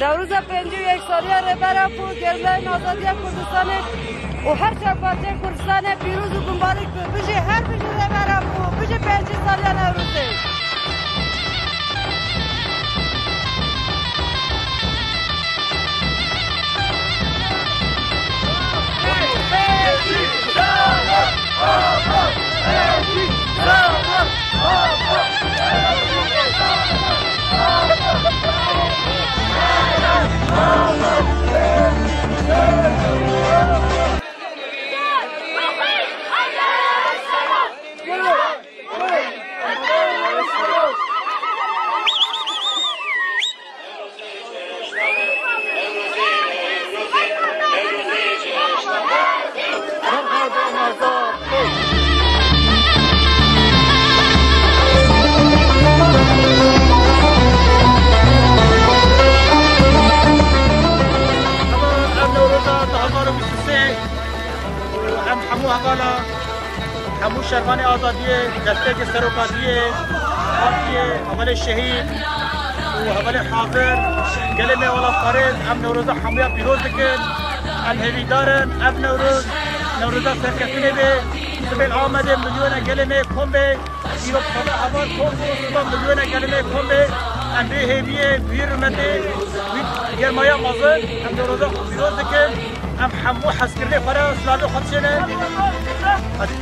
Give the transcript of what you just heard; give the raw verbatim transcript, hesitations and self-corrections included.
Newroza pêncî û yek saliya Rêber Apo, germeyên azadiya Kurdistanê û her çar parçeyên Kurdistanê pîroz û bimbarek be. Bijî her bijî Rêber Apo, bijî pêncî saliya Newrozê. Ev Newroza du hezar û bîst û sê, em hemû hevala, hemû şervanê azadiyê, destpêkê serokatiyê, partiyê, hevalê şehîd û hevalê hazir, gelê me welatparêz, em Newroza hemûya pîroz dikin. Em hêvîdar in, ev Newroz, Newroza serkeftinê be, sibê li Amedê milyona gelê me kom be. Îro pala heval kom bû, siba milyona gelê me kom be. Em vê hêviyê, vî rûmetê, vî germaya mezin, em Newroza xwe pîroz dikin. Em hemû hezkirinê xwe re silavê xwe dişênin. Hadi.